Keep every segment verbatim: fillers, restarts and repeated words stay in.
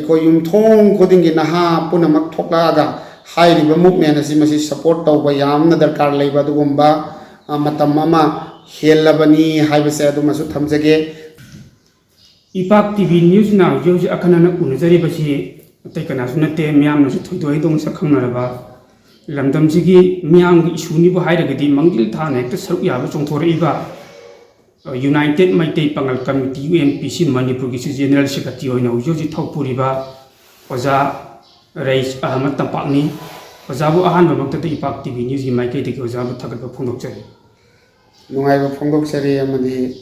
ꯑꯩꯈꯣꯏ ꯌꯨꯝꯊꯣꯡ ꯈꯨꯗꯤꯡꯒꯤ ꯅꯍꯥ ꯄꯨꯝꯅꯃꯛ ꯊꯣꯛꯂꯛꯑꯒ ꯍꯥꯏꯔꯤꯕ ꯃꯨꯞꯃꯦꯟ ꯑꯁꯤ ꯃꯁꯤ ꯁꯄꯣꯔꯠ ꯇꯧꯕ ꯌꯥꯝꯅ ꯗꯔꯀꯥꯔ ꯂꯩꯕ ꯑꯗꯨꯒꯨꯝꯕ, ꯑ, ꯃꯇꯝ ꯑꯃ ꯍꯦꯜꯂꯕꯅꯤ ꯍꯥꯏꯕꯁꯦ ꯑꯗꯨꯃꯁꯨ ꯊꯝꯖꯒꯦ꯫ ꯏꯄꯥꯛ ꯇꯤ ꯚꯤ ꯅ꯭ꯌꯨꯁꯅ ꯍꯧꯖꯤꯛ ꯍꯧꯖꯤꯛ ꯑꯈꯟꯅꯅ ꯎꯅꯖꯔꯤꯕꯁꯤ ꯑꯇꯩ ꯀꯅꯥꯁꯨ ꯅꯠꯇꯦ, ꯃꯤꯌꯥꯝꯅꯁꯨ ꯊꯣꯏꯗꯣꯛ ꯍꯦꯟꯗꯣꯛꯅ ꯁꯛ ꯈꯪꯅꯔꯕ ꯂꯝꯗꯝꯁꯤꯒꯤ ꯃꯤꯌꯥꯝꯒꯤ ꯏꯁꯨꯅꯤꯕꯨ ꯍꯥꯏꯔꯒꯗꯤ ꯃꯥꯡꯖꯤꯜ ꯊꯥꯅ ꯍꯦꯛꯇ ꯁꯔꯨꯛ ꯌꯥꯕ ꯆꯣꯡꯊꯣꯔꯛꯏꯕ ꯌꯨꯅꯥꯏꯇꯦꯠ ꯃꯩꯇꯩ ꯄꯥꯉꯜ ꯀꯃꯤꯇꯤ, ꯌꯨ ꯑꯦꯝ ꯄꯤ ꯁꯤ, ꯃꯅꯤꯄꯨꯔꯒꯤꯁꯨ ꯖꯦꯅꯔꯦꯜ ꯁꯦꯀ꯭ꯔꯦꯇꯔꯤ ꯑꯣꯏꯅ ꯍꯧꯖꯤꯛ ꯍꯧꯖꯤꯛ ꯊꯕꯛ ꯄꯨꯔꯤꯕ ꯑꯣꯖꯥ ꯔꯏꯁ ꯑꯍꯃꯗ ꯇꯝꯄꯥꯛꯅꯤ꯫ ꯑꯣꯖꯥꯕꯨ ꯑꯍꯥꯟꯕꯃꯛꯇꯗ ꯏꯄꯥꯛ ꯇꯤ ꯚꯤ ꯅ꯭ꯌꯨꯁꯀꯤ ꯃꯥꯏꯀꯩꯗꯒꯤ ꯑꯣꯖꯥꯕꯨ ꯊꯥꯒꯠꯄ ꯐꯣꯡꯗꯣꯛꯆꯔꯤ꯫ ꯅꯨꯡꯉꯥꯏꯕ ꯐꯣꯡꯗꯣꯛꯆꯔꯤ ꯑꯃꯗꯤ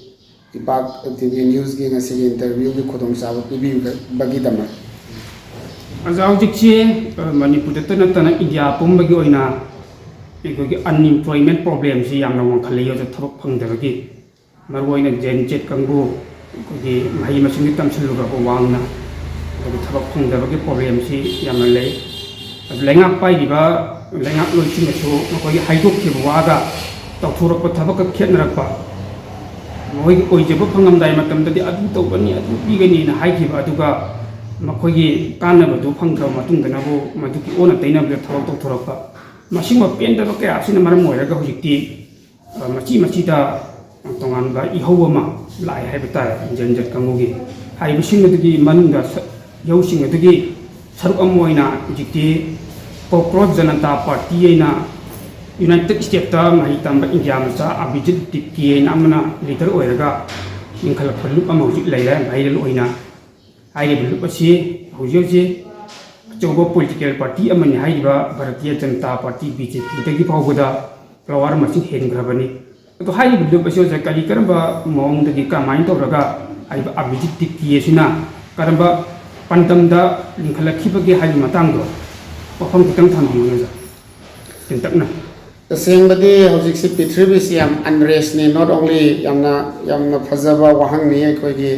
ꯏꯄꯥꯛ ꯇꯤ ꯚꯤ ꯅ꯭ꯌꯨꯁꯀꯤ ꯉꯁꯤꯒꯤ ꯏꯟꯇꯔꯚ꯭ꯌꯨꯒꯤ ꯈꯨꯗꯣꯡꯆꯥꯕ ꯄꯤꯕꯤꯕꯒꯤꯗꯃꯛ꯫ ꯑꯣꯖꯥ, ꯍꯧꯖꯤꯛꯁꯤ, ꯑ, ꯃꯅꯤꯄꯨꯔꯗꯇ ꯅꯠꯇꯅ ꯏꯟꯗꯤꯌꯥ ꯄꯨꯝꯕꯒꯤ ꯑꯣꯏꯅ ꯑꯩꯈꯣꯏꯒꯤ ꯑꯟꯏꯝꯄ꯭ꯂꯣꯏꯃꯦꯟ ꯄ꯭ꯔꯣꯕ꯭ꯂꯦꯝꯁꯤ ꯌꯥꯝꯅ ꯋꯥꯡꯈꯠꯂꯛꯏ, ꯑꯣꯖꯥ, ꯊꯕꯛ ꯐꯪꯗꯕꯒꯤ꯫ ꯃꯔꯨꯑꯣꯏꯅ ꯖꯦꯟ ꯖꯦꯠ ꯀꯥꯡꯕꯨ, ꯑꯩꯈꯣꯏꯒꯤ ꯃꯍꯩ ꯃꯁꯤꯡꯗꯤ ꯇꯝꯁꯤꯜꯂꯨꯔꯕ ꯋꯥꯡꯅ, ꯑꯗꯨꯒ ꯊꯕꯛ ꯐꯪꯗꯕꯒꯤ ꯄ꯭ꯔꯣꯕ꯭ꯂꯦꯝꯁꯤ ꯌꯥꯝꯅ ꯂꯩ꯫ ꯑꯗꯨ ꯂꯩꯉꯥꯛ ꯄꯥꯏꯔꯤꯕ ꯂꯩꯉꯥꯛꯂꯣꯏꯁꯤꯡꯅꯁꯨ ꯃꯈꯣꯏꯒꯤ ꯍꯥꯏꯗꯣꯛꯈꯤꯕ ꯋꯥꯒ ꯇꯧꯊꯣꯔꯛꯄ ꯊꯕꯛꯀ ꯈꯦꯠꯅꯔꯛꯄ, ꯃꯈꯣꯏꯒꯤ ꯑꯣꯏꯖꯕ ꯐꯪꯉꯝꯗꯥꯏ ꯃꯇꯝꯗꯗꯤ ꯑꯗꯨ ꯇꯧꯒꯅꯤ, ꯑꯗꯨ ꯄꯤꯒꯅꯤꯅ ꯍꯥꯏꯈꯤꯕ, ꯑꯗꯨꯒ ꯃꯈꯣꯏꯒꯤ ꯀꯥꯟꯅꯕꯗꯨ ꯐꯪꯈ꯭ꯔꯕ ꯃꯇꯨꯡꯗꯅꯕꯨ ꯃꯗꯨꯒꯤ ꯑꯣꯟꯅ ꯇꯩꯅꯕꯗ ꯊꯕꯛ ꯇꯧꯊꯣꯔꯛꯄ, ꯃꯁꯤꯒꯨꯝꯕ ꯄꯦꯟꯗꯕ ꯀꯌꯥ ꯑꯁꯤꯅ ꯃꯔꯝ ꯑꯣꯏꯔꯒ ꯍꯧꯖꯤꯛꯇꯤ, ꯑ, ꯃꯆꯤ ꯃꯆꯤꯗ ꯇꯣꯉꯥꯟꯕ ꯏꯍꯧ ꯑꯃ ꯂꯥꯛꯑꯦ ꯍꯥꯏꯕ ꯇꯥꯔꯦ, ꯖꯦꯟ ꯖꯦꯠ ꯀꯥꯡꯕꯨꯒꯤ꯫ ꯍꯥꯏꯔꯤꯕꯁꯤꯡ ꯑꯗꯨꯒꯤ ꯃꯅꯨꯡꯗ ꯁ-, ꯏꯍꯧꯁꯤꯡ ꯑꯗꯨꯒꯤ ꯁꯔꯨꯛ ꯑꯃ ꯑꯣꯏꯅ ꯍꯧꯖꯤꯛꯇꯤ ꯀꯣꯀ꯭ꯔꯣꯆ ꯖꯅꯇꯥ ꯄꯥꯔꯇꯤ ꯍꯥꯏꯅ ꯌꯨꯅꯥꯏꯇꯦꯠ ꯁ꯭ꯇꯦꯠꯇ ꯃꯍꯩ ꯇꯝꯕ ꯏꯟꯗꯤꯌꯥ ꯃꯆꯥ ꯑꯕꯤꯖꯤꯠ ꯇꯤꯛꯀꯤ ꯍꯥꯏꯅ ꯑꯃꯅ ꯂꯤꯗꯔ ꯑꯣꯏꯔꯒ ꯂꯤꯡꯈꯠꯂꯛꯄ ꯂꯨꯞ ꯑꯃ ꯍꯧꯖꯤꯛ ꯂꯩꯔꯦ, ꯚꯥꯏꯔꯦꯜ ꯑꯣꯏꯅ꯫ ꯍꯥꯏꯔꯤꯕ ꯂꯨꯞ ꯑꯁꯤ ꯍꯧꯖꯤꯛ ꯍꯧꯖꯤꯛ ꯑꯆꯧꯕ ꯄꯣꯂꯤꯇꯤꯀꯦꯜ ꯄꯥꯔꯇꯤ ꯑꯃꯅꯤ ꯍꯥꯏꯔꯤꯕ Bharatiya Janata party, B J ꯄꯤꯗꯒꯤ ꯐꯥꯎꯕꯗ ꯄꯋꯥꯔ ꯃꯁꯤꯡ ꯍꯦꯟꯈ꯭ꯔꯕꯅꯤ꯫ ꯑꯗꯣ ꯍꯥꯏꯔꯤꯕ ꯂꯨꯞ ꯑꯁꯤ ꯑꯣꯖꯥ ꯀꯔꯤ ꯀꯔꯝꯕ ꯃꯑꯣꯡꯗꯒꯤ, ꯀꯃꯥꯏꯅ ꯇꯧꯔꯒ ꯍꯥꯏꯔꯤꯕ ꯑꯕꯤꯖꯤꯠ ꯇꯤꯛꯀꯤ ꯑꯁꯤꯅ ꯀꯔꯝꯕ ꯄꯥꯟꯗꯝꯗ ꯂꯤꯡꯈꯠꯂꯛꯈꯤꯕꯒꯦ ꯍꯥꯏꯕꯒꯤ ꯃꯇꯥꯡꯗꯣ ꯋꯥꯐꯝ ꯈꯤꯇꯪ ꯊꯝꯕꯤꯌꯨꯅꯦ ꯑꯣꯖꯥ, ꯇꯦꯟꯇꯛꯅ꯫ ꯇꯁꯦꯡꯕꯗꯤ ꯍꯧꯖꯤꯛꯁꯤ ꯄ꯭ꯔꯤꯊꯤꯕꯤꯁꯤ ꯌꯥꯝ unrest ꯅꯤ, not only ꯌꯥꯝꯅ, ꯌꯥꯝꯅ ꯐꯖꯕ ꯋꯥꯍꯪꯅꯤ꯫ ꯑꯩꯈꯣꯏꯒꯤ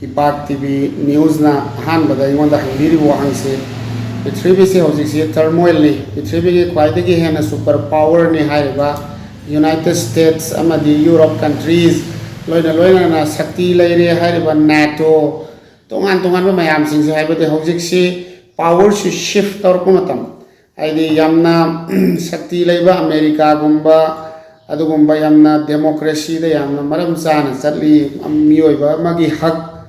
ꯏꯄꯥꯛ ꯇꯤ ꯚꯤ ꯅ꯭ꯌꯨꯁꯅ ꯑꯍꯥꯟꯕꯗ ꯑꯩꯉꯣꯟꯗ ꯍꯪꯕꯤꯔꯤꯕ ꯋꯥꯍꯪꯁꯤ, ꯄ꯭ꯔꯤꯊꯤꯕꯤꯁꯤ ꯍꯧꯖꯤꯛꯁꯤ turmoil ꯅꯤ꯫ ꯄ꯭ꯔꯤꯊꯤꯕꯤꯒꯤ ꯈ꯭ꯋꯥꯏꯗꯒꯤ ꯍꯦꯟꯅ super power ꯅꯤ ꯍꯥꯏꯔꯤꯕ ꯌꯨꯅꯥꯏꯇꯦꯠ ꯁ꯭ꯇꯦꯠꯁ ꯑꯃꯗꯤ ꯌꯨꯔꯣꯞ countries, ꯂꯣꯏꯅ ꯂꯣꯏꯅꯅ ꯁꯛꯇꯤ ꯂꯩꯔꯦ ꯍꯥꯏꯔꯤꯕ ꯅꯦꯇꯣ, ꯇꯣꯉꯥꯟ ꯇꯣꯉꯥꯟꯕ ꯃꯌꯥꯝꯁꯤꯡꯁꯦ, ꯍꯥꯏꯕꯗꯤ ꯍꯧꯖꯤꯛꯁꯤ ꯄꯥꯋꯔꯁꯤ ꯁꯤꯐ ꯇꯧꯔꯛꯄ ꯃꯇꯝ, ꯍꯥꯏꯗꯤ ꯌꯥꯝꯅ ꯁꯛꯇꯤ ꯂꯩꯕ ꯑꯃꯦꯔꯤꯀꯥꯒꯨꯝꯕ, ꯑꯗꯨꯒꯨꯝꯕ ꯌꯥꯝꯅ ꯗꯦꯃꯣꯀ꯭ꯔꯦꯁꯤꯗ ꯌꯥꯝꯅ ꯃꯔꯝ ꯆꯥꯅ ꯆꯠꯂꯤ, ꯃꯤꯑꯣꯏꯕ ꯑꯃꯒꯤ ꯍꯛ,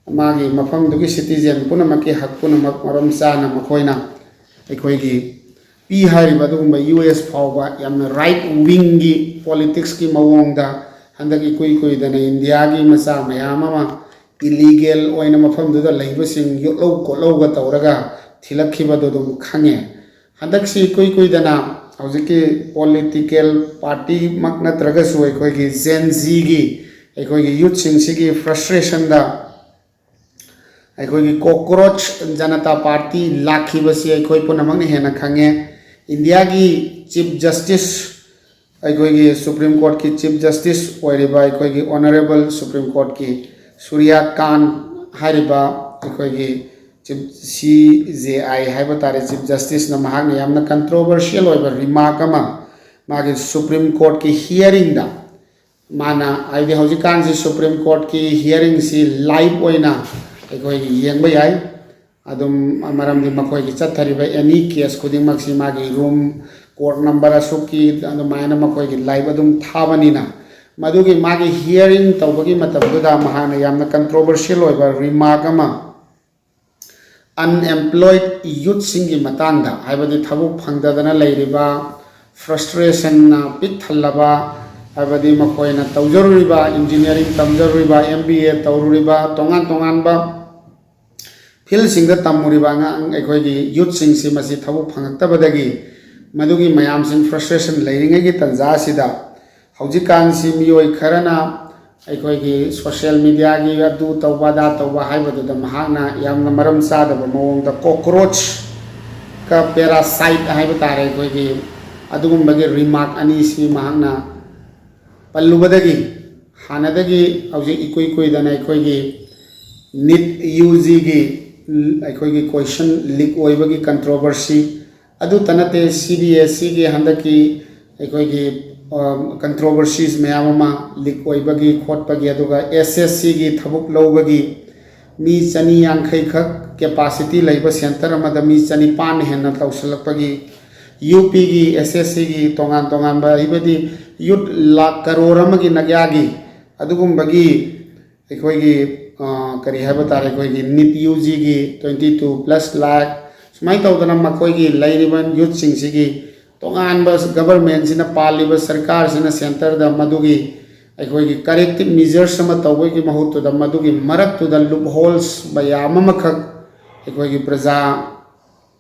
ꯃꯥꯒꯤ ꯃꯐꯝꯗꯨꯒꯤ ꯁꯤꯇꯤꯖꯦꯟ ꯄꯨꯝꯅꯃꯛꯀꯤ ꯍꯛ ꯄꯨꯝꯅꯃꯛ ꯃꯔꯝ ꯆꯥꯅ ꯃꯈꯣꯏꯅ ꯑꯩꯈꯣꯏꯒꯤ ꯄꯤ ꯍꯥꯏꯔꯤꯕ ꯑꯗꯨꯒꯨꯝꯕ ꯌꯨ ꯑꯦꯁ ꯐꯥꯎꯕ ꯌꯥꯝꯅ ꯔꯥꯏꯠ ꯋꯤꯡꯒꯤ ꯄꯣꯂꯤꯇꯤꯛꯁꯀꯤ ꯃꯑꯣꯡꯗ ꯍꯟꯗꯛ ꯏꯀꯨꯏ ꯀꯨꯏꯗꯅ ꯏꯟꯗꯤꯌꯥꯒꯤ ꯃꯆꯥ ꯃꯌꯥꯝ ꯑꯃ ꯏꯂꯤꯒꯦꯜ ꯑꯣꯏꯅ ꯃꯐꯝꯗꯨꯗ ꯂꯩꯕꯁꯤꯡ ꯌꯣꯠꯂꯧ ꯈꯣꯠꯂꯧꯒ ꯇꯧꯔꯒ ꯊꯤꯜꯂꯛꯈꯤꯕꯗꯨ ꯑꯗꯨꯝ ꯈꯪꯉꯦ꯫ ꯍꯟꯗꯛꯁꯤ ꯏꯀꯨꯏ ꯀꯨꯏꯗꯅ ꯍꯧꯖꯤꯛꯀꯤ ꯄꯣꯂꯤꯇꯤꯀꯦꯜ ꯄꯥꯔꯇꯤꯃꯛ ꯅꯠꯇ꯭ꯔꯒꯁꯨ ꯑꯩꯈꯣꯏꯒꯤ ꯖꯦꯟ ꯖꯤꯒꯤ, ꯑꯩꯈꯣꯏꯒꯤ ꯌꯨꯠꯁꯤꯡꯁꯤꯒꯤ ꯐ꯭ꯔꯁꯇ꯭ꯔꯦꯁꯟꯗ ꯑꯩꯈꯣꯏꯒꯤ ꯀꯣꯀ꯭ꯔꯣꯆ ꯖꯅꯇꯥ ꯄꯥꯔꯇꯤ ꯂꯥꯛꯈꯤꯕꯁꯤ ꯑꯩꯈꯣꯏ ꯄꯨꯝꯅꯃꯛꯅ ꯍꯦꯟꯅ ꯈꯪꯉꯦ꯫ ꯏꯟꯗꯤꯌꯥꯒꯤ ꯆꯤꯐ ꯖꯁꯇꯤꯁ, ꯑꯩꯈꯣꯏꯒꯤ ꯁꯨꯄ꯭ꯔꯤꯝ ꯀꯣꯔꯠꯀꯤ ꯆꯤꯐ ꯖꯁꯇꯤꯁ ꯑꯣꯏꯔꯤꯕ ꯑꯩꯈꯣꯏꯒꯤ ꯑꯣꯅꯔꯦꯕꯜ ꯁꯨꯄ꯭ꯔꯤꯝ ꯀꯣꯔꯠꯀꯤ ꯁꯨꯔꯤꯌꯥ ꯀꯥꯟ ꯍꯥꯏꯔꯤꯕ ꯑꯩꯈꯣꯏꯒꯤ ꯆꯤꯐ, ꯁꯤ ꯖꯦ ꯑꯥꯏ ꯍꯥꯏꯕ ꯇꯥꯔꯦ, ꯆꯤꯐ ꯖꯁꯇꯤꯁꯅ ꯃꯍꯥꯛꯅ ꯌꯥꯝꯅ ꯀꯟꯇ꯭ꯔꯣꯚꯔꯁꯤꯌꯦꯜ ꯑꯣꯏꯕ ꯔꯤꯃꯥꯔꯛ ꯑꯃ ꯃꯥꯒꯤ ꯁꯨꯄ꯭ꯔꯤꯝ ꯀꯣꯔꯠꯀꯤ ꯍꯤꯌꯥꯔꯤꯡꯗ ꯃꯥꯅ, ꯍꯥꯏꯗꯤ ꯍꯧꯖꯤꯛꯀꯥꯟꯁꯤ ꯁꯨꯄ꯭ꯔꯤꯝ ꯀꯣꯔꯠꯀꯤ ꯍꯤꯌꯥꯔꯤꯡꯁꯤ ꯂꯥꯏꯚ ꯑꯣꯏꯅ ꯑꯩꯈꯣꯏꯒꯤ ꯌꯦꯡꯕ ꯌꯥꯏ꯫ ꯑꯗꯨꯝ ꯃꯔꯝꯗꯤ ꯃꯈꯣꯏꯒꯤ ꯆꯠꯊꯔꯤꯕ ꯑꯦꯅꯤ ꯀꯦꯁ ꯈꯨꯗꯤꯡꯃꯛꯁꯤ ꯃꯥꯒꯤ ꯔꯨꯝ, ꯀꯣꯔꯠ ꯅꯝꯕꯔ ꯑꯁꯨꯛꯀꯤ ꯑꯗꯨꯃꯥꯏꯅ ꯃꯈꯣꯏꯒꯤ ꯂꯥꯏꯚ ꯑꯗꯨꯝ ꯊꯥꯕꯅꯤꯅ, ꯃꯗꯨꯒꯤ ꯃꯥꯒꯤ ꯍꯤꯌꯥꯔꯤꯡ ꯇꯧꯕꯒꯤ ꯃꯇꯝꯗꯨꯗ ꯃꯍꯥꯛꯅ ꯌꯥꯝꯅ ꯀꯟꯇ꯭ꯔꯣꯚꯔꯁꯤꯌꯦꯜ ꯑꯣꯏꯕ ꯔꯤꯃꯥꯔꯛ ꯑꯃ, ꯑꯟꯑꯦꯝꯄ꯭ꯂꯣꯏꯗ ꯌꯨꯠꯁꯤꯡꯒꯤ ꯃꯇꯥꯡꯗ, ꯍꯥꯏꯕꯗꯤ ꯊꯕꯛ ꯐꯪꯗꯗꯅ ꯂꯩꯔꯤꯕ, ꯐ꯭ꯔꯁꯇ꯭ꯔꯦꯁꯟꯅ ꯄꯤꯛ ꯊꯜꯂꯕ, ꯍꯥꯏꯕꯗꯤ ꯃꯈꯣꯏꯅ ꯇꯧꯖꯔꯨꯔꯤꯕ, ꯏꯟꯖꯤꯅꯤꯌꯥꯔꯤꯡ ꯇꯝꯖꯔꯨꯔꯤꯕ, ꯑꯦꯝ ꯕꯤ ꯑꯦ ꯇꯧꯔꯨꯔꯤꯕ, ꯇꯣꯉꯥꯟ ꯇꯣꯉꯥꯟꯕ ꯐꯤꯜꯁꯤꯡꯗ ꯇꯝꯃꯨꯔꯤꯕ ꯑꯉꯥꯡ ꯑꯩꯈꯣꯏꯒꯤ ꯌꯨꯠꯁꯤꯡꯁꯤ ꯃꯁꯤ ꯊꯕꯛ ꯐꯪꯉꯛꯇꯕꯗꯒꯤ ꯃꯗꯨꯒꯤ ꯃꯌꯥꯝꯁꯤꯡ ꯐ꯭ꯔꯁꯇ꯭ꯔꯦꯁꯟ ꯂꯩꯔꯤꯉꯩꯒꯤ ꯇꯥꯟꯖꯥ ꯑꯁꯤꯗ ꯍꯧꯖꯤꯛꯀꯥꯟꯁꯤ ꯃꯤꯑꯣꯏ ꯈꯔꯅ ꯑꯩꯈꯣꯏꯒꯤ ꯁꯣꯁꯤꯌꯦꯜ ꯃꯤꯗꯤꯌꯥꯒꯤ ꯑꯗꯨ ꯇꯧꯕ ꯑꯗꯥ ꯇꯧꯕ ꯍꯥꯏꯕꯗꯨꯗ ꯃꯍꯥꯛꯅ ꯌꯥꯝꯅ ꯃꯔꯝ ꯆꯥꯗꯕ ꯃꯑꯣꯡꯗ ꯀꯣꯀ꯭ꯔꯣꯆꯀ ꯄꯦꯔꯥꯁꯥꯏꯠ ꯍꯥꯏꯕ ꯇꯥꯔꯦ, ꯑꯩꯈꯣꯏꯒꯤ ꯑꯗꯨꯒꯨꯝꯕꯒꯤ ꯔꯤꯃꯥꯔꯛ ꯑꯅꯤꯁꯤ ꯃꯍꯥꯛꯅ ꯄꯜꯂꯨꯕꯗꯒꯤ ꯍꯥꯟꯅꯗꯒꯤ ꯍꯧꯖꯤꯛ ꯏꯀꯨꯏ ꯀꯨꯏꯗꯅ ꯑꯩꯈꯣꯏꯒꯤ ꯅꯤꯠ ꯌꯨ ꯖꯤꯒꯤ ꯑꯩꯈꯣꯏꯒꯤ ꯀꯣꯏꯁꯟ ꯂꯤꯛ ꯑꯣꯏꯕꯒꯤ ꯀꯟꯇ꯭ꯔꯣꯚꯔꯁꯤ, ꯑꯗꯨꯇ ꯅꯠꯇꯦ, ꯁꯤ ꯕꯤ ꯑꯦꯁ ꯏꯒꯤ ꯍꯟꯗꯛꯀꯤ ꯑꯩꯈꯣꯏꯒꯤ ꯀꯟꯇ꯭ꯔꯣꯚꯔꯁꯤꯁ ꯃꯌꯥꯝ ꯑꯃ ꯂꯤꯛ ꯑꯣꯏꯕꯒꯤ ꯈꯣꯠꯄꯒꯤ, ꯑꯗꯨꯒ ꯑꯦꯁ ꯑꯦꯁ ꯁꯤꯒꯤ ꯊꯕꯛ ꯂꯧꯕꯒꯤ ꯃꯤ ꯆꯅꯤ ꯌꯥꯡꯈꯩ ꯈꯛ capacity ꯂꯩꯕ center ꯑꯃꯗ ꯃꯤ ꯆꯅꯤꯄꯥꯟ ꯍꯦꯟꯅ ꯇꯧꯁꯤꯜꯂꯛꯄꯒꯤ, ꯌꯨ ꯄꯤꯒꯤ, ꯑꯦꯁ ꯑꯦꯁ ꯁꯤꯒꯤ ꯇꯣꯉꯥꯟ ꯇꯣꯉꯥꯟꯕ, ꯍꯥꯏꯕꯗꯤ youth ꯂꯥꯈ ꯀꯔꯣꯔ ꯑꯃꯒꯤ ꯅꯌꯥꯒꯤ ꯑꯗꯨꯒꯨꯝꯕꯒꯤ ꯑꯩꯈꯣꯏꯒꯤ, ꯑ, ꯀꯔꯤ ꯍꯥꯏꯕ ꯇꯥꯔꯦ, ꯑꯩꯈꯣꯏꯒꯤ ꯅꯤꯠ ꯌꯨ ꯖꯤꯒꯤ twenty two plus ꯂꯥꯈ, ꯁꯨꯃꯥꯏꯅ ꯇꯧꯗꯅ ꯃꯈꯣꯏꯒꯤ ꯂꯩꯔꯤꯕ youthꯁꯤꯡꯁꯤꯒꯤ ꯇꯣꯉꯥꯟꯕ governmentꯁꯤꯅ, ꯄꯥꯜꯂꯤꯕ ꯁꯔꯀꯥꯔꯁꯤꯅ centreꯗ ꯃꯗꯨꯒꯤ ꯑꯩꯈꯣꯏꯒꯤ corrective measures ꯑꯃ ꯇꯧꯕꯒꯤ ꯃꯍꯨꯠꯇꯨꯗ, ꯃꯗꯨꯒꯤ ꯃꯔꯛꯇꯨꯗ loopholes ꯃꯌꯥꯝ ꯑꯃꯈꯛ ꯑꯩꯈꯣꯏꯒꯤ ꯄ꯭ꯔꯖꯥ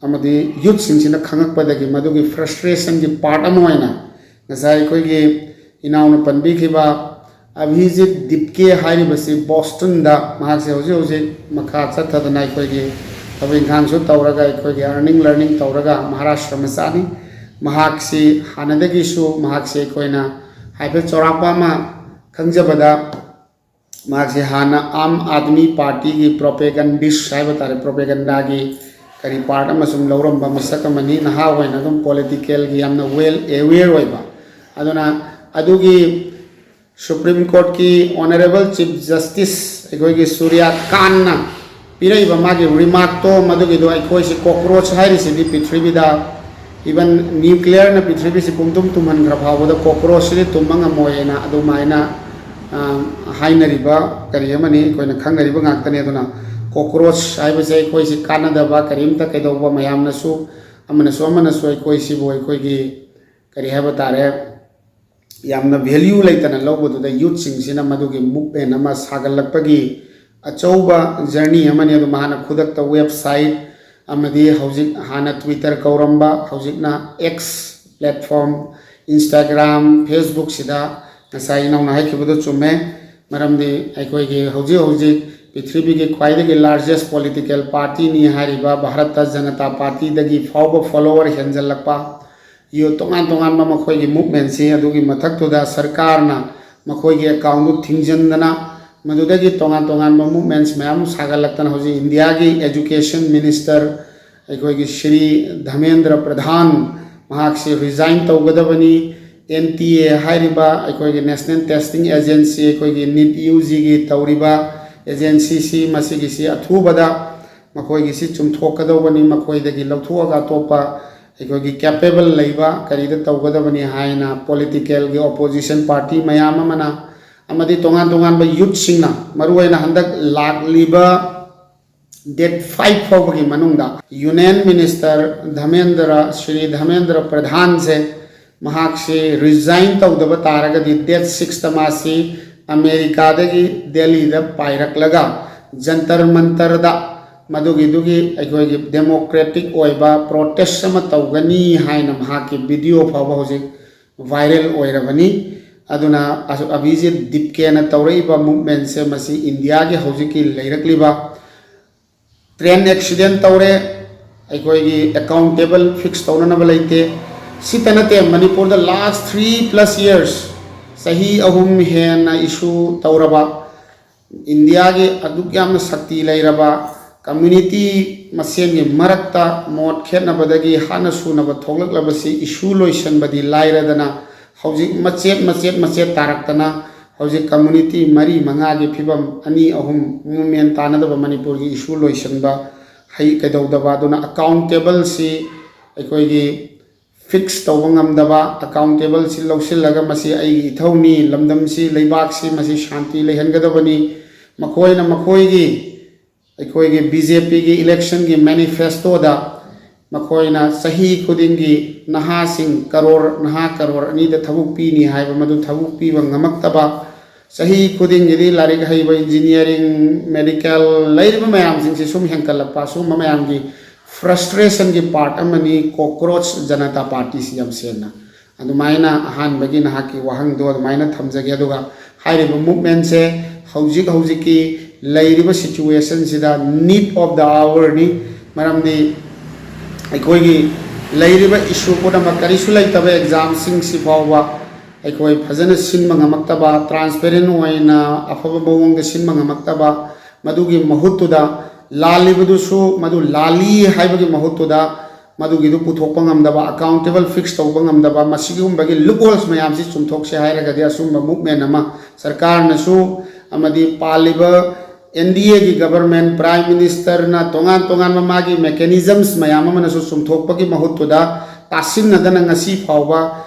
ꯑꯃꯗꯤ youthꯁꯤꯡꯁꯤꯅ ꯈꯪꯉꯛꯄꯗꯒꯤ, ꯃꯗꯨꯒꯤ frustrationꯒꯤ part ꯑꯃ ꯑꯣꯏꯅ ꯉꯁꯥꯏ ꯑꯩꯈꯣꯏꯒꯤ ꯏꯅꯥꯎꯅ ꯄꯟꯕꯤꯈꯤꯕ ꯑꯚꯤꯖꯤꯠ ꯗꯤꯞꯀꯦ ꯍꯥꯏꯔꯤꯕꯁꯤ ꯕꯣꯁꯇꯟꯗ ꯃꯍꯥꯛꯁꯦ ꯍꯧꯖꯤꯛ ꯍꯧꯖꯤꯛ ꯃꯈꯥ ꯆꯠꯊꯗꯅ ꯑꯩꯈꯣꯏꯒꯤ ꯊꯕꯛ ꯏꯪꯈꯥꯡꯁꯨ ꯇꯧꯔꯒ, ꯑꯩꯈꯣꯏꯒꯤ earning learning ꯇꯧꯔꯒ ꯃꯍꯥꯔꯥꯁꯇ꯭ꯔ ꯃꯆꯥꯅꯤ꯫ ꯃꯍꯥꯛꯁꯤ ꯍꯥꯟꯅꯗꯒꯤꯁꯨ, ꯃꯍꯥꯛꯁꯤ ꯑꯩꯈꯣꯏꯅ ꯍꯥꯏꯐꯦꯠ ꯆꯥꯎꯔꯥꯛꯄ ꯑꯃ ꯈꯪꯖꯕꯗ, ꯃꯍꯥꯛꯁꯤ ꯍꯥꯟꯅ ꯑꯥꯝ ꯑꯥꯗꯃꯤ ꯄꯥꯔꯇꯤꯒꯤ propagandist ꯍꯥꯏꯕ ꯇꯥꯔꯦ, propagandaꯒꯤ ꯀꯔꯤ part ꯑꯃꯁꯨ ꯂꯧꯔꯝꯕ ꯃꯤꯁꯛ ꯑꯃꯅꯤ꯫ ꯅꯍꯥ ꯑꯣꯏꯅ ꯑꯗꯨꯝ politicalꯒꯤ ꯌꯥꯝꯅ well aware ꯑꯣꯏꯕ꯫ ꯑꯗꯨꯅ ꯑꯗꯨꯒꯤ Supreme Courtꯀꯤ Honourable Chief Justice ꯑꯩꯈꯣꯏꯒꯤ ꯁꯨꯔꯤꯌꯥ ꯀꯥꯟꯅ ꯄꯤꯔꯛꯏꯕ ꯃꯥꯒꯤ remarkꯇꯣ, ꯃꯗꯨꯒꯤꯗꯣ, ꯑꯩꯈꯣꯏꯁꯤ cockroach ꯍꯥꯏꯔꯤꯁꯤꯗꯤ ꯄ꯭ꯔꯤꯊꯤꯕꯤꯗ, even nuclearꯅ ꯄ꯭ꯔꯤꯊꯤꯕꯤꯁꯤ ꯄꯨꯝꯇꯨꯝ ꯇꯨꯝꯍꯟꯈ꯭ꯔ ꯐꯥꯎꯕꯗ cockroachꯁꯤꯗꯤ ꯇꯨꯝꯕ ꯉꯝꯃꯣꯏꯅ ꯑꯗꯨꯃꯥꯏꯅ, ꯑ, ꯍꯥꯏꯅꯔꯤꯕ ꯀꯔꯤ ꯑꯃꯅꯤ, ꯑꯩꯈꯣꯏꯅ ꯈꯪꯅꯔꯤꯕ ꯉꯥꯛꯇꯅꯤ꯫ ꯑꯗꯨꯅ cockroach ꯍꯥꯏꯕꯁꯦ ꯑꯩꯈꯣꯏꯁꯤ ꯀꯥꯟꯅꯗꯕ, ꯀꯔꯤꯝꯇ ꯀꯩꯗꯧꯕ, ꯃꯌꯥꯝꯅꯁꯨ, ꯑꯃꯅꯁꯨ ꯑꯃꯅꯁꯨ ꯑꯩꯈꯣꯏꯁꯤꯕꯨ ꯑꯩꯈꯣꯏꯒꯤ ꯀꯔꯤ ꯍꯥꯏꯕ ꯇꯥꯔꯦ, ꯌꯥꯝꯅ value ꯂꯩꯇꯅ ꯂꯧꯕꯗꯨꯗ youthꯁꯤꯡꯁꯤꯅ ꯃꯗꯨꯒꯤ movement ꯑꯃ ꯁꯥꯒꯠꯂꯛꯄꯒꯤ ꯑꯆꯧꯕ journey ꯑꯃꯅꯤ꯫ ꯑꯗꯨ ꯃꯍꯥꯛꯅ ꯈꯨꯗꯛꯇ website ꯑꯃꯗꯤ ꯍꯧꯖꯤꯛ ꯍꯥꯟꯅ Twitter ꯀꯧꯔꯝꯕ, ꯍꯧꯖꯤꯛꯅ X platform, Instagram, Facebookꯁꯤꯗ ꯉꯁꯥꯏ ꯏꯅꯥꯎꯅ ꯍꯥꯏꯈꯤꯕꯗꯨ ꯆꯨꯝꯃꯦ꯫ ꯃꯔꯝꯗꯤ ꯑꯩꯈꯣꯏꯒꯤ ꯍꯧꯖꯤꯛ ꯍꯧꯖꯤꯛ ꯄ꯭ꯔꯤꯊꯤꯕꯤꯒꯤ ꯈ꯭ꯋꯥꯏꯗꯒꯤ largest political partyꯅꯤ ꯍꯥꯏꯔꯤꯕ ꯚꯥꯔꯠꯇ ꯖꯅꯇꯥ ꯄꯥꯔꯇꯤꯗꯒꯤ ꯐꯥꯎꯕ follower ꯍꯦꯟꯖꯜꯂꯛꯄ, ꯌꯨ-, ꯇꯣꯉꯥꯟ ꯇꯣꯉꯥꯟꯕ ꯃꯈꯣꯏꯒꯤ movementꯁꯤ, ꯑꯗꯨꯒꯤ ꯃꯊꯛꯇꯨꯗ ꯁꯔꯀꯥꯔꯅ ꯃꯈꯣꯏꯒꯤ accountꯗꯨ ꯊꯤꯡꯖꯤꯟꯗꯅ, ꯃꯗꯨꯗꯒꯤ ꯇꯣꯉꯥꯟ ꯇꯣꯉꯥꯟꯕ movements ꯃꯌꯥꯝ ꯑꯃ ꯁꯥꯒꯠꯂꯛꯇꯅ, ꯍꯧꯖꯤꯛ ꯏꯟꯗꯤꯌꯥꯒꯤ education minister ꯑꯩꯈꯣꯏꯒꯤ ꯁ꯭ꯔꯤ ꯙꯔꯃꯦꯟꯗ꯭ꯔ ꯄ꯭ꯔꯙꯥꯟ, ꯃꯍꯥꯛꯁꯤ resign ꯇꯧꯒꯗꯕꯅꯤ꯫ N T A ꯍꯥꯏꯔꯤꯕ ꯑꯩꯈꯣꯏꯒꯤ National Testing Agency, ꯑꯩꯈꯣꯏꯒꯤ ꯅꯤꯠ ꯌꯨ ꯖꯤꯒꯤ ꯇꯧꯔꯤꯕ ꯑꯦꯖꯦꯟꯁꯤꯁꯤ ꯃꯁꯤꯒꯤꯁꯤ ꯑꯊꯨꯕꯗ ꯃꯈꯣꯏꯒꯤꯁꯤ ꯆꯨꯝꯊꯣꯛꯀꯗꯧꯕꯅꯤ, ꯃꯈꯣꯏꯗꯒꯤ ꯂꯧꯊꯣꯛꯑꯒ ꯑꯇꯣꯞꯄ ꯑꯩꯈꯣꯏꯒꯤ ꯀꯦꯄꯦꯕꯜ ꯂꯩꯕ ꯀꯔꯤꯗ ꯇꯧꯒꯗꯕꯅꯤ ꯍꯥꯏꯅ ꯄꯣꯂꯤꯇꯤꯀꯦꯜꯒꯤ ꯑꯣꯄꯣꯖꯤꯁꯟ ꯄꯥꯔꯇꯤ ꯃꯌꯥꯝ ꯑꯃꯅ ꯑꯃꯗꯤ ꯇꯣꯉꯥꯟ ꯇꯣꯉꯥꯟꯕ ꯌꯨꯠꯁꯤꯡꯅ, ꯃꯔꯨꯑꯣꯏꯅ ꯍꯟꯗꯛ ꯂꯥꯛꯂꯤꯕ ꯗꯦꯠ ꯐꯥꯏꯚ ꯐꯥꯎꯕꯒꯤ ꯃꯅꯨꯡꯗ ꯌꯨꯅꯤꯌꯟ ꯃꯤꯅꯤꯁꯇꯔ ꯙꯃꯦꯟꯗ꯭ꯔ, ꯁ꯭ꯔꯤ ꯙꯃꯦꯟꯗ꯭ꯔ ꯄ꯭ꯔꯙꯥꯟꯁꯦ, ꯃꯍꯥꯛꯁꯤ ꯔꯤꯖꯥꯏꯟ ꯇꯧꯗꯕ ꯇꯥꯔꯒꯗꯤ ꯗꯦꯠ ꯁꯤꯛꯁꯇ ꯃꯥꯁꯤ ꯑꯃꯦꯔꯤꯀꯥꯗꯒꯤ ꯗꯦꯜꯂꯤꯗ ꯄꯥꯏꯔꯛꯂꯒ ꯖꯟꯇꯔ ꯃꯟꯇꯔꯗ ꯃꯗꯨꯒꯤꯗꯨꯒꯤ ꯑꯩꯈꯣꯏꯒꯤ ꯗꯦꯃꯣꯀ꯭ꯔꯦꯇꯤꯛ ꯑꯣꯏꯕ ꯄ꯭ꯔꯣꯇꯦꯁ ꯑꯃ ꯇꯧꯒꯅꯤ ꯍꯥꯏꯅ ꯃꯍꯥꯛꯀꯤ ꯚꯤꯗꯤꯑꯣ ꯐꯥꯎꯕ ꯍꯧꯖꯤꯛ ꯚꯥꯏꯔꯦꯜ ꯑꯣꯏꯔꯕꯅꯤ꯫ ꯑꯗꯨꯅ ꯑꯁꯨ-, ꯑꯚꯤꯖꯤꯠ ꯗꯤꯞꯀꯦꯅ ꯇꯧꯔꯛꯏꯕ ꯃꯨꯞꯃꯦꯟꯁꯦ ꯃꯁꯤ ꯏꯟꯗꯤꯌꯥꯒꯤ ꯍꯧꯖꯤꯛꯀꯤ ꯂꯩꯔꯛꯂꯤꯕ ꯇ꯭ꯔꯦꯟ ꯑꯦꯛꯁꯤꯗꯦꯟ ꯇꯧꯔꯦ, ꯑꯩꯈꯣꯏꯒꯤ ꯑꯦꯀꯥꯎꯟꯇꯦꯕꯜ ꯐꯤꯛꯁ ꯇꯧꯅꯅꯕ ꯂꯩꯇꯦ꯫ ꯁꯤꯇ ꯅꯠꯇꯦ, ꯃꯅꯤꯄꯨꯔꯗ ꯂꯥꯁ ꯊ꯭ꯔꯤ ꯄ꯭ꯂꯁ ꯌꯔꯁ, ꯆꯍꯤ ꯑꯍꯨꯝ ꯍꯦꯟꯅ ꯏꯁꯨ ꯇꯧꯔꯕ ꯏꯟꯗꯤꯌꯥꯒꯤ ꯑꯗꯨꯛ ꯌꯥꯝꯅ ꯁꯛꯇꯤ ꯂꯩꯔꯕ ꯀꯝꯃ꯭ꯌꯨꯅꯤꯇꯤ ꯃꯁꯦꯟꯒꯤ ꯃꯔꯛꯇ ꯃꯣꯠ ꯈꯦꯠꯅꯕꯗꯒꯤ ꯍꯥꯠꯅ ꯁꯨꯅꯕ ꯊꯣꯛꯂꯛꯂꯕꯁꯤ ꯏꯁꯨ ꯂꯣꯏꯁꯤꯟꯕꯗꯤ ꯂꯥꯏꯔꯗꯅ, ꯍꯧꯖꯤꯛ ꯃꯆꯦꯠ ꯃꯆꯦꯠ ꯃꯆꯦꯠ ꯇꯥꯔꯛꯇꯅ ꯍꯧꯖꯤꯛ ꯀꯝꯃ꯭ꯌꯨꯅꯤꯇꯤ ꯃꯔꯤ ꯃꯉꯥꯒꯤ ꯐꯤꯕꯝ, ꯑꯅꯤ ꯑꯍꯨꯝ ꯃꯦꯟ ꯇꯥꯅꯗꯕ ꯃꯅꯤꯄꯨꯔꯒꯤ ꯏꯁꯨ ꯂꯣꯏꯁꯤꯟꯕ ꯍꯩ ꯀꯩꯗꯧꯗꯕ, ꯑꯗꯨꯅ ꯑꯦꯀꯥꯎꯟꯇꯦꯕꯜꯁꯤ ꯑꯩꯈꯣꯏꯒꯤ ꯐꯤꯛꯁ ꯇꯧꯕ ꯉꯝꯗꯕ, ꯑꯦꯀꯥꯎꯟꯇꯦꯕꯜꯁꯤ ꯂꯧꯁꯤꯜꯂꯒ ꯃꯁꯤ ꯑꯩꯒꯤ ꯏꯊꯧꯅꯤ, ꯂꯝꯗꯝꯁꯤ, ꯂꯩꯕꯥꯛꯁꯤ ꯃꯁꯤ ꯁꯥꯟꯇꯤ ꯂꯩꯍꯟꯒꯗꯕꯅꯤ, ꯃꯈꯣꯏꯅ ꯃꯈꯣꯏꯒꯤ ꯑꯩꯈꯣꯏꯒꯤ ꯕꯤ ꯖꯦ ꯄꯤꯒꯤ ꯏꯂꯦꯛꯁꯟꯒꯤ ꯃꯦꯅꯤꯐꯦꯁꯇꯣꯗ ꯃꯈꯣꯏꯅ ꯆꯍꯤ ꯈꯨꯗꯤꯡꯒꯤ ꯅꯍꯥꯁꯤꯡ ꯀꯔꯣꯔ, ꯅꯍꯥ ꯀꯔꯣꯔ ꯑꯅꯤꯗ ꯊꯕꯛ ꯄꯤꯅꯤ ꯍꯥꯏꯕ ꯃꯗꯨ ꯊꯕꯛ ꯄꯤꯕ ꯉꯝꯃꯛꯇꯕ, ꯆꯍꯤ ꯈꯨꯗꯤꯡꯒꯤꯗꯤ ꯂꯥꯏꯔꯤꯛ ꯍꯩꯕ, ꯏꯟꯖꯤꯅꯤꯌꯥꯔꯤꯡ, ꯃꯦꯗꯤꯀꯦꯜ ꯂꯩꯔꯤꯕ ꯃꯌꯥꯝꯁꯤꯡꯁꯤ ꯁꯨꯝ ꯍꯦꯟꯀꯠꯂꯛꯄ, ꯑꯁꯤꯒꯨꯝꯕ ꯃꯌꯥꯝꯒꯤ ꯐ꯭ꯔꯁꯇ꯭ꯔꯦꯁꯟꯒꯤ ꯄꯥꯔꯠ ꯑꯃꯅꯤ ꯀꯣꯀ꯭ꯔꯣꯆ ꯖꯅꯇꯥ ꯄꯥꯔꯇꯤꯁꯤ ꯌꯥꯝ ꯁꯦꯡꯅ꯫ ꯑꯗꯨꯃꯥꯏꯅ ꯑꯍꯥꯟꯕꯒꯤ ꯅꯍꯥꯛꯀꯤ ꯋꯥꯍꯪꯗꯣ ꯑꯗꯨꯃꯥꯏꯅ ꯊꯝꯖꯒꯦ꯫ ꯑꯗꯨꯒ ꯍꯥꯏꯔꯤꯕ ꯃꯨꯞꯃꯦꯟꯁꯦ ꯍꯧꯖꯤꯛ ꯍꯧꯖꯤꯛꯀꯤ ꯂꯩꯔꯤꯕ ꯁꯤꯆꯨꯋꯦꯁꯟꯁꯤꯗ need of the hourꯅꯤ꯫ ꯃꯔꯝꯗꯤ ꯑꯩꯈꯣꯏꯒꯤ ꯂꯩꯔꯤꯕ ꯏꯁꯨ ꯄꯨꯝꯅꯃꯛ ꯀꯔꯤꯁꯨ ꯂꯩꯇꯕ ꯑꯦꯛꯖꯥꯝꯁꯤꯡꯁꯤ ꯐꯥꯎꯕ ꯑꯩꯈꯣꯏ ꯐꯖꯅ ꯁꯤꯟꯕ ꯉꯝꯃꯛꯇꯕ, ꯇ꯭ꯔꯥꯟꯁꯄꯦꯔꯦꯟ ꯑꯣꯏꯅ ꯑꯐꯕ ꯃꯑꯣꯡꯗ ꯁꯤꯟꯕ ꯉꯝꯃꯛꯇꯕ, ꯃꯗꯨꯒꯤ ꯃꯍꯨꯠꯇꯨꯗ ꯂꯥꯜꯂꯤꯕꯗꯨꯁꯨ ꯃꯗꯨ ꯂꯥꯜꯂꯤ ꯍꯥꯏꯕꯒꯤ ꯃꯍꯨꯠꯇꯨꯗ ꯃꯗꯨꯒꯤꯗꯨ ꯄꯨꯊꯣꯛꯄ ꯉꯝꯗꯕ, ꯑꯦꯀꯥꯎꯟꯇꯦꯕꯜ ꯐꯤꯛꯁ ꯇꯧꯕ ꯉꯝꯗꯕ, ꯃꯁꯤꯒꯨꯝꯕꯒꯤ ꯂꯨꯞꯍꯣꯜꯁ ꯃꯌꯥꯝꯁꯤ ꯆꯨꯝꯊꯣꯛꯁꯦ ꯍꯥꯏꯔꯒꯗꯤ ꯑꯆꯨꯝꯕ ꯃꯨꯞꯃꯦꯟ ꯑꯃ ꯁꯔꯀꯥꯔꯅꯁꯨ ꯑꯃꯗꯤ ꯄꯥꯜꯂꯤꯕ ꯑꯦꯟ ꯗꯤ ꯑꯦꯒꯤ ꯒꯕꯔꯃꯦꯟ, ꯄ꯭ꯔꯥꯏꯝ ꯃꯤꯅꯤꯁꯇꯔꯅ ꯇꯣꯉꯥꯟ ꯇꯣꯉꯥꯟꯕ ꯃꯥꯒꯤ ꯃꯦꯀꯦꯅꯤꯖꯝꯁ ꯃꯌꯥꯝ ꯑꯃꯅꯁꯨ ꯆꯨꯝꯊꯣꯛꯄꯒꯤ ꯃꯍꯨꯠꯇꯨꯗ, ꯇꯥꯁꯤꯟꯅꯗꯅ ꯉꯁꯤ ꯐꯥꯎꯕ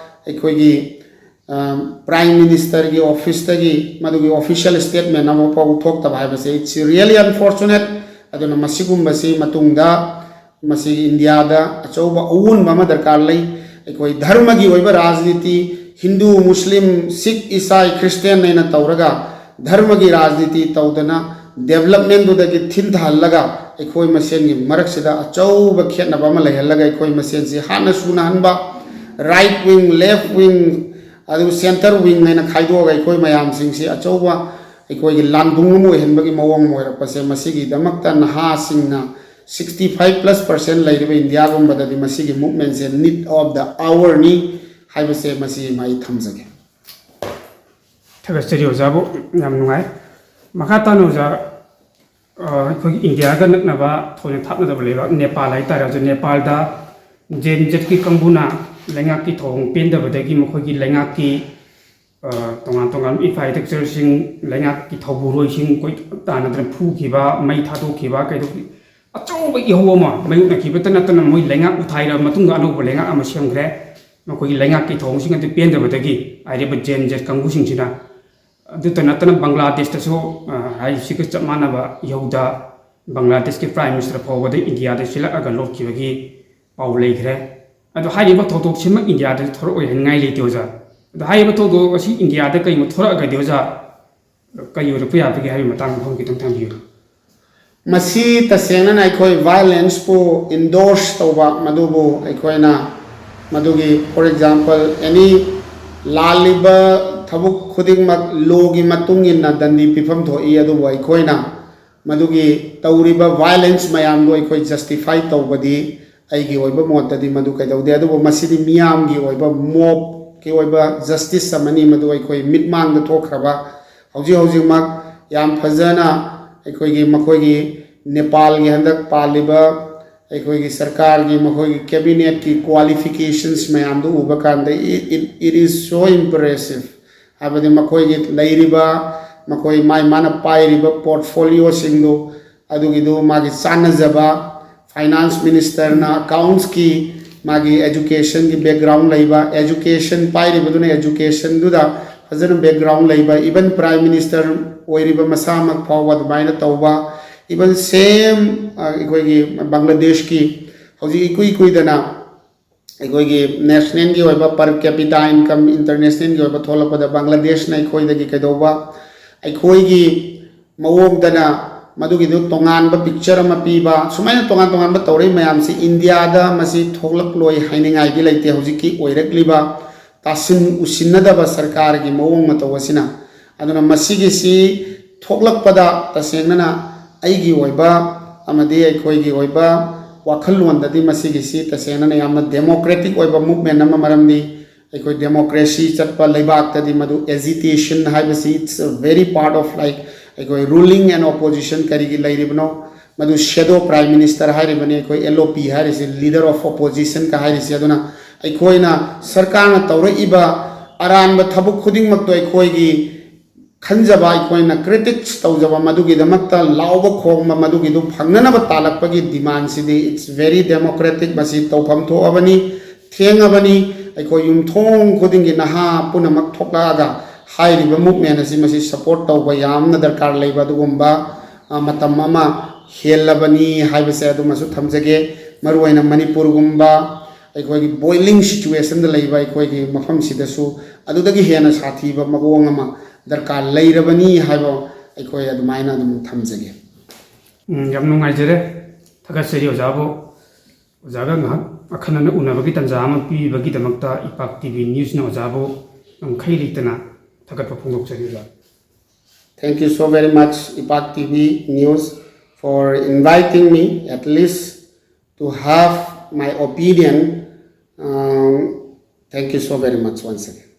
ꯑꯩꯈꯣꯏꯒꯤ ꯄ꯭ꯔꯥꯏꯝ ꯃꯤꯅꯤꯁꯇꯔꯒꯤ ꯑꯣꯐꯤꯁꯇꯒꯤ ꯃꯗꯨꯒꯤ ꯑꯣꯐꯤꯁꯤꯌꯦꯜ ꯁ꯭ꯇꯦꯠꯃꯦꯟ ꯑꯃꯐꯥꯎ ꯊꯣꯛꯇꯕ ꯍꯥꯏꯕꯁꯦ, it's really unfortunate꯫ ꯑꯗꯨꯅ ꯃꯁꯤꯒꯨꯝꯕꯁꯤ ꯃꯇꯨꯡꯗ ꯃꯁꯤ ꯏꯟꯗꯤꯌꯥꯗ ꯑꯆꯧꯕ ꯑꯑꯣꯟꯕ ꯑꯃ ꯗꯔꯀꯥꯔ ꯂꯩ꯫ ꯑꯩꯈꯣꯏ ꯙꯔꯃꯒꯤ ꯑꯣꯏꯕ ꯔꯥꯖꯅꯤꯇꯤ, ꯍꯤꯟꯗꯨ, ꯃꯨꯁꯂꯤꯝ, ꯁꯤꯈ, ꯏꯁꯥꯏ, ꯈ꯭ꯔꯤꯁꯇꯤꯌꯥꯟ ꯍꯥꯏꯅ ꯇꯧꯔꯒ ꯙꯔꯃꯒꯤ ꯔꯥꯖꯅꯤꯇꯤ ꯇꯧꯗꯅ, ꯗꯦꯕꯂꯞꯃꯦꯟꯗꯨꯗꯒꯤ ꯊꯤꯟꯊꯍꯜꯂꯒ, ꯑꯩꯈꯣꯏ ꯃꯁꯦꯟꯒꯤ ꯃꯔꯛꯁꯤꯗ ꯑꯆꯧꯕ ꯈꯦꯠꯅꯕ ꯑꯃ ꯂꯩꯍꯜꯂꯒ, ꯑꯩꯈꯣꯏ ꯃꯁꯦꯟꯁꯤ ꯍꯥꯠꯅ ꯁꯨꯅꯍꯟꯕ, ꯔꯥꯏꯠ ꯋꯤꯡ, ꯂꯦꯐ ꯋꯤꯡ, ꯑꯗꯨ ꯁꯦꯟꯇꯔ ꯋꯤꯡ ꯍꯥꯏꯅ ꯈꯥꯏꯗꯣꯛꯑꯒ, ꯑꯩꯈꯣꯏ ꯃꯌꯥꯝꯁꯤꯡꯁꯤ ꯑꯆꯧꯕ ꯑꯩꯈꯣꯏꯒꯤ ꯂꯥꯟꯕꯨꯡ ꯑꯃ ꯑꯣꯏꯍꯟꯕꯒꯤ ꯃꯑꯣꯡ ꯑꯃ ꯑꯣꯏꯔꯛꯄꯁꯦ, ꯃꯁꯤꯒꯤꯗꯃꯛꯇ ꯅꯍꯥꯁꯤꯡꯅ, sixty five plus percent ꯂꯩꯔꯤꯕ ꯏꯟꯗꯤꯌꯥꯒꯨꯝꯕꯗꯗꯤ, ꯃꯁꯤꯒꯤ ꯃꯨꯚꯃꯦꯟꯁꯦ need of the hourꯅꯤ ꯍꯥꯏꯕꯁꯦ, ꯃꯁꯤ ꯑꯩ ꯊꯝꯖꯒꯦ꯫ ꯊꯥꯒꯠꯆꯔꯤ ꯑꯣꯖꯥꯕꯨ, ꯌꯥꯝ ꯅꯨꯡꯉꯥꯏ꯫ ꯃꯈꯥ ꯇꯥꯅ ꯑꯣꯖꯥ, ꯑ, ꯑꯩꯈꯣꯏꯒꯤ ꯏꯟꯗꯤꯌꯥꯒ ꯅꯛꯅꯕ ꯊꯣꯏꯅ ꯊꯥꯞꯅꯗꯕ ꯂꯩꯕꯥꯛ ꯅꯦꯄꯥꯜ ꯍꯥꯏꯇꯥꯔꯦ꯫ ꯑꯗꯨ ꯅꯦꯄꯥꯜꯗ ꯖꯦꯟ ꯖꯦꯠꯀꯤ ꯀꯥꯡꯕꯨꯅ ꯂꯩꯉꯥꯛꯀꯤ ꯊꯧꯑꯣꯡ ꯄꯦꯟꯗꯕꯗꯒꯤ ꯃꯈꯣꯏꯒꯤ ꯂꯩꯉꯥꯛꯀꯤ, ꯑ, ꯇꯣꯉꯥꯟ ꯇꯣꯉꯥꯟꯕ ꯏꯟꯐ꯭ꯔꯥꯁ꯭ꯇ꯭ꯔꯛꯆꯔꯁꯤꯡ, ꯂꯩꯉꯥꯛꯀꯤ ꯊꯧꯕꯨꯔꯣꯏꯁꯤꯡ ꯀꯣꯏꯇꯥꯟ ꯇꯥꯟꯅꯗꯅ ꯐꯨꯈꯤꯕ, ꯃꯩ ꯊꯥꯗꯣꯛꯈꯤꯕ, ꯀꯩꯗꯧ-, ꯑꯆꯧꯕ ꯏꯍꯧ ꯑꯃ ꯃꯥꯌꯣꯛꯅꯈꯤꯕꯇ ꯅꯠꯇꯅ, ꯃꯣꯏ ꯂꯩꯉꯥꯛ ꯎꯊꯥꯏꯔꯕ ꯃꯇꯨꯡꯗ ꯑꯅꯧꯕ ꯂꯩꯉꯥꯛ ꯑꯃ ꯁꯦꯝꯈ꯭ꯔꯦ꯫ ꯃꯈꯣꯏꯒꯤ ꯂꯩꯉꯥꯛꯀꯤ ꯊꯧꯑꯣꯡꯁꯤꯡ ꯑꯗꯨ ꯄꯦꯟꯗꯕꯗꯒꯤ ꯍꯥꯏꯔꯤꯕ ꯖꯦꯟ ꯖꯦꯠ ꯀꯥꯡꯕꯨꯁꯤꯡꯁꯤꯅ꯫ ꯑꯗꯨꯇ ꯅꯠꯇꯅ ꯕꯪꯒ꯭ꯂꯥꯗꯦꯁꯇꯁꯨ, ꯑ, ꯍꯥꯏꯔꯤꯕꯁꯤꯒ ꯆꯞ ꯃꯥꯟꯅꯕ ꯏꯍꯧꯗ ꯕꯪꯒ꯭ꯂꯥꯗꯦꯁꯀꯤ ꯄ꯭ꯔꯥꯏꯝ ꯃꯤꯅꯤꯁꯇꯔ ꯐꯥꯎꯕꯗ ꯏꯟꯗꯤꯌꯥꯗ ꯆꯦꯜꯂꯛꯑꯒ ꯂꯣꯠꯈꯤꯕꯒꯤ ꯄꯥꯎ ꯂꯩꯈ꯭ꯔꯦ꯫ ꯑꯗꯣ ꯍꯥꯏꯔꯤꯕ ꯊꯧꯗꯣꯛꯁꯤꯃꯛ ꯏꯟꯗꯤꯌꯥꯗ ꯊꯣꯔꯛꯑꯣꯏ ꯍꯥꯏꯅꯤꯡꯉꯥꯏ ꯂꯩꯇꯦ ꯑꯣꯖꯥ꯫ ꯑꯗꯣ ꯍꯥꯏꯔꯤꯕ ꯊꯧꯗꯣꯛ ꯑꯁꯤ ꯏꯟꯗꯤꯌꯥꯗ ꯀꯔꯤꯒꯨꯝꯕ ꯊꯣꯔꯛꯑꯒꯗꯤ ꯑꯣꯖꯥ, ꯀꯔꯤ ꯑꯣꯏꯔꯛꯄ ꯌꯥꯕꯒꯦ ꯍꯥꯏꯕꯒꯤ ꯃꯇꯥꯡꯗ ꯋꯥꯐꯝ ꯈꯤꯇꯪ ꯊꯝꯕꯤꯌꯨ꯫ ꯃꯁꯤ ꯇꯁꯦꯡꯅꯅ ꯑꯩꯈꯣꯏ ꯚꯥꯏꯂꯦꯟꯁꯄꯨ ꯏꯟꯗꯣꯔꯁ ꯇꯧꯕ, ꯃꯗꯨꯕꯨ ꯑꯩꯈꯣꯏꯅ ꯃꯗꯨꯒꯤ, for example, any ꯂꯥꯜꯂꯤꯕ ꯊꯕꯛ ꯈꯨꯗꯤꯡꯃꯛ ꯂꯣꯒꯤ ꯃꯇꯨꯡ ꯏꯟꯅ ꯗꯟꯗꯤ ꯄꯤꯐꯝ ꯊꯣꯛꯏ, ꯑꯗꯨꯕꯨ ꯑꯩꯈꯣꯏꯅ ꯃꯗꯨꯒꯤ ꯇꯧꯔꯤꯕ ꯚꯥꯏꯂꯦꯟꯁ ꯃꯌꯥꯝꯗꯨ ꯑꯩꯈꯣꯏ ꯖꯁꯇꯤꯐꯥꯏ ꯇꯧꯕꯗꯤ ꯑꯩꯒꯤ ꯑꯣꯏꯕ ꯃꯣꯠꯇꯗꯤ ꯃꯗꯨ ꯀꯩꯗꯧꯗꯦ꯫ ꯑꯗꯨꯕꯨ ꯃꯁꯤꯗꯤ ꯃꯤꯌꯥꯝꯒꯤ ꯑꯣꯏꯕ, ꯃꯣꯕꯀꯤ ꯑꯣꯏꯕ ꯖꯁꯇꯤꯁ ꯑꯃꯅꯤ, ꯃꯗꯨ ꯑꯩꯈꯣꯏ ꯃꯤꯠꯃꯥꯡꯗ ꯊꯣꯛꯈ꯭ꯔꯕ꯫ ꯍꯧꯖꯤꯛ ꯍꯧꯖꯤꯛꯃꯛ ꯌꯥꯝ ꯐꯖꯅ ꯑꯩꯈꯣꯏꯒꯤ, ꯃꯈꯣꯏꯒꯤ ꯅꯦꯄꯥꯜꯒꯤ ꯍꯟꯗꯛ ꯄꯥꯜꯂꯤꯕ ꯑꯩꯈꯣꯏꯒꯤ ꯁꯔꯀꯥꯔꯒꯤ, ꯃꯈꯣꯏꯒꯤ ꯀꯦꯕꯤꯅꯦꯠꯀꯤ ꯀ꯭ꯋꯥꯂꯤꯐꯤꯀꯦꯁꯟꯁ ꯃꯌꯥꯝꯗꯨ ꯎꯕ ꯀꯥꯟꯗ, it, it, it is so impressive꯫ ꯍꯥꯏꯕꯗꯤ ꯃꯈꯣꯏꯒꯤ ꯂꯩꯔꯤꯕ ꯃꯈꯣꯏ ꯃꯥꯏ ꯃꯥꯅ ꯄꯥꯏꯔꯤꯕ ꯄꯣꯔꯠꯐꯣꯂꯤꯑꯣꯁꯤꯡꯗꯨ ꯑꯗꯨꯒꯤꯗꯨ ꯃꯥꯒꯤ ꯆꯥꯟꯅꯖꯕ, ꯐꯥꯏꯅꯥꯟꯁ ꯃꯤꯅꯤꯁꯇꯔꯅ ꯑꯦꯀꯥꯎꯟꯁꯀꯤ ꯃꯥꯒꯤ ꯑꯦꯖꯨꯀꯦꯁꯟꯒꯤ ꯕꯦꯛꯒ꯭ꯔꯥꯎꯟ ꯂꯩꯕ, ꯑꯦꯖꯨꯀꯦꯁꯟ ꯄꯥꯏꯔꯤꯕꯗꯨꯅ ꯑꯦꯖꯨꯀꯦꯁꯟꯗꯨꯗ ꯐꯖꯅ ꯕꯦꯛꯒ꯭ꯔꯥꯎꯟ ꯂꯩꯕ, ꯏꯚꯟ ꯄ꯭ꯔꯥꯏꯝ ꯃꯤꯅꯤꯁꯇꯔ ꯑꯣꯏꯔꯤꯕ ꯃꯁꯥꯃꯛ ꯐꯥꯎꯕ ꯑꯗꯨꯃꯥꯏꯅ ꯇꯧꯕ, ꯏꯚꯟ ꯁꯦꯝ ꯑꯩꯈꯣꯏꯒꯤ ꯕꯪꯒ꯭ꯂꯥꯗꯦꯁꯀꯤ ꯍꯧꯖꯤꯛ ꯏꯀꯨꯏ ꯀꯨꯏꯗꯅ ꯑꯩꯈꯣꯏꯒꯤ ꯅꯦꯁꯅꯦꯜꯒꯤ ꯑꯣꯏꯕ per capita income, ꯏꯟꯇꯔꯅꯦꯁꯅꯦꯜꯒꯤ ꯑꯣꯏꯕ ꯊꯣꯛꯂꯛꯄꯗ ꯕꯪꯒ꯭ꯂꯥꯗꯦꯁꯅ ꯑꯩꯈꯣꯏꯗꯒꯤ ꯀꯩꯗꯧꯕ, ꯑꯩꯈꯣꯏꯒꯤ ꯃꯑꯣꯡꯗꯅ ꯃꯗꯨꯒꯤꯗꯨ ꯇꯣꯉꯥꯟꯕ ꯄꯤꯛꯆꯔ ꯑꯃ ꯄꯤꯕ, ꯁꯨꯃꯥꯏꯅ ꯇꯣꯉꯥꯟ ꯇꯣꯉꯥꯟꯕ ꯇꯧꯔꯛꯏ ꯃꯌꯥꯝꯁꯤ ꯏꯟꯗꯤꯌꯥꯗ ꯃꯁꯤ ꯊꯣꯛꯂꯛꯂꯣꯏ ꯍꯥꯏꯅꯤꯡꯉꯥꯏꯗꯤ ꯂꯩꯇꯦ꯫ ꯍꯧꯖꯤꯛꯀꯤ ꯑꯣꯏꯔꯛꯂꯤꯕ ꯇꯥꯁꯤꯟ ꯎꯁꯤꯟꯅꯗꯕ ꯁꯔꯀꯥꯔꯒꯤ ꯃꯑꯣꯡ ꯃꯇꯧ ꯑꯁꯤꯅ꯫ ꯑꯗꯨꯅ ꯃꯁꯤꯒꯤꯁꯤ ꯊꯣꯛꯂꯛꯄꯗ ꯇꯁꯦꯡꯅꯅ ꯑꯩꯒꯤ ꯑꯣꯏꯕ ꯑꯃꯗꯤ ꯑꯩꯈꯣꯏꯒꯤ ꯑꯣꯏꯕ ꯋꯥꯈꯜꯂꯣꯟꯗꯗꯤ ꯃꯁꯤꯒꯤꯁꯤ ꯇꯁꯦꯡꯅꯅ ꯌꯥꯝꯅ ꯗꯦꯃꯣꯀ꯭ꯔꯦꯇꯤꯛ ꯑꯣꯏꯕ ꯃꯨꯞꯃꯦꯟ ꯑꯃ, ꯃꯔꯝꯗꯤ ꯑꯩꯈꯣꯏ ꯗꯦꯃꯣꯀ꯭ꯔꯦꯁꯤ ꯆꯠꯄ ꯂꯩꯕꯥꯛꯇꯗꯤ ꯃꯗꯨ ꯑꯦꯖꯤꯇꯦꯁꯟ ꯍꯥꯏꯕꯁꯤ, it's a very part of, like, ꯑꯩꯈꯣꯏ ꯔꯨꯂꯤꯡ ꯑꯦꯟ ꯑꯣꯄꯣꯖꯤꯁꯟ ꯀꯔꯤꯒꯤ ꯂꯩꯔꯤꯕꯅꯣ, ꯃꯗꯨ ꯁꯦꯗꯣ ꯄ꯭ꯔꯥꯏꯝ ꯃꯤꯅꯤꯁꯇꯔ ꯍꯥꯏꯔꯤꯕꯅꯤ, ꯑꯩꯈꯣꯏ ꯑꯦꯜ ꯑꯣ ꯄꯤ ꯍꯥꯏꯔꯤꯁꯤ, ꯂꯤꯗꯔ ꯑꯣꯐ ꯑꯣꯄꯣꯖꯤꯁꯟꯒ ꯍꯥꯏꯔꯤꯁꯤ꯫ ꯑꯗꯨꯅ ꯑꯩꯈꯣꯏꯅ ꯁꯔꯀꯥꯔꯅ ꯇꯧꯔꯛꯏꯕ ꯑꯔꯥꯟꯕ ꯊꯕꯛ ꯈꯨꯗꯤꯡꯃꯛꯇꯣ ꯑꯩꯈꯣꯏꯒꯤ ꯈꯟꯖꯕ, ꯑꯩꯈꯣꯏꯅ ꯀ꯭ꯔꯤꯇꯤꯛꯁ ꯇꯧꯖꯕ, ꯃꯗꯨꯒꯤꯗꯃꯛꯇ ꯂꯥꯎꯕ ꯈꯣꯡꯕ, ꯃꯗꯨꯒꯤꯗꯨ ꯐꯪꯅꯅꯕ ꯇꯥꯜꯂꯛꯄꯒꯤ ꯗꯤꯃꯥꯟꯁꯤꯗꯤ it's very democratic, ꯃꯁꯤ ꯇꯧꯐꯝ ꯊꯣꯛꯑꯕꯅꯤ, ꯊꯦꯡꯉꯕꯅꯤ꯫ ꯑꯩꯈꯣꯏ ꯌꯨꯝꯊꯣꯡ ꯈꯨꯗꯤꯡꯒꯤ ꯅꯍꯥ ꯄꯨꯝꯅꯃꯛ ꯊꯣꯛꯂꯛꯑꯒ ꯍꯥꯏꯔꯤꯕ ꯃꯨꯞꯃꯦꯟ ꯑꯁꯤ ꯃꯁꯤ ꯁꯄꯣꯔꯠ ꯇꯧꯕ ꯌꯥꯝꯅ ꯗꯔꯀꯥꯔ ꯂꯩꯕ ꯑꯗꯨꯒꯨꯝꯕ, ꯑ, ꯃꯇꯝ ꯑꯃ ꯍꯦꯜꯂꯕꯅꯤ ꯍꯥꯏꯕꯁꯦ ꯑꯗꯨꯃꯁꯨ ꯊꯝꯖꯒꯦ꯫ ꯃꯔꯨꯑꯣꯏꯅ ꯃꯅꯤꯄꯨꯔꯒꯨꯝꯕ ꯑꯩꯈꯣꯏꯒꯤ ꯕꯣꯏꯂꯤꯡ ꯁꯤꯆꯨꯋꯦꯁꯟꯗ ꯂꯩꯕ ꯑꯩꯈꯣꯏꯒꯤ ꯃꯐꯝꯁꯤꯗꯁꯨ ꯑꯗꯨꯗꯒꯤ ꯍꯦꯟꯅ ꯁꯥꯊꯤꯕ ꯃꯑꯣꯡ ꯑꯃ ꯗꯔꯀꯥꯔ ꯂꯩꯔꯕꯅꯤ ꯍꯥꯏꯕ ꯑꯩꯈꯣꯏ ꯑꯗꯨꯃꯥꯏꯅ ꯑꯗꯨꯝ ꯊꯝꯖꯒꯦ꯫ ꯎꯝ, ꯌꯥꯝ ꯅꯨꯡꯉꯥꯏꯖꯔꯦ꯫ ꯊꯥꯒꯠꯆꯔꯤ ꯑꯣꯖꯥꯕꯨ꯫ ꯑꯣꯖꯥꯒ ꯉꯥꯏꯍꯥꯛ ꯑꯈꯟꯅꯅ ꯎꯅꯕꯒꯤ ꯇꯥꯟꯖꯥ ꯑꯃ ꯄꯤꯕꯤꯕꯒꯤꯗꯃꯛꯇ ꯏꯄꯥꯛ ꯇꯤ ꯚꯤ ꯅ꯭ꯌꯨꯁꯅ ꯑꯣꯖꯥꯕꯨ ꯉꯝꯈꯩ ꯂꯩꯇꯅ ꯊꯥꯒꯠꯄ ꯐꯣꯡꯗꯣꯛꯆꯔꯤ ꯑꯣꯖꯥ꯫ Thank you so very much, Ipak T V News, for inviting me at least to have my opinion. Um, thank you so very much once again.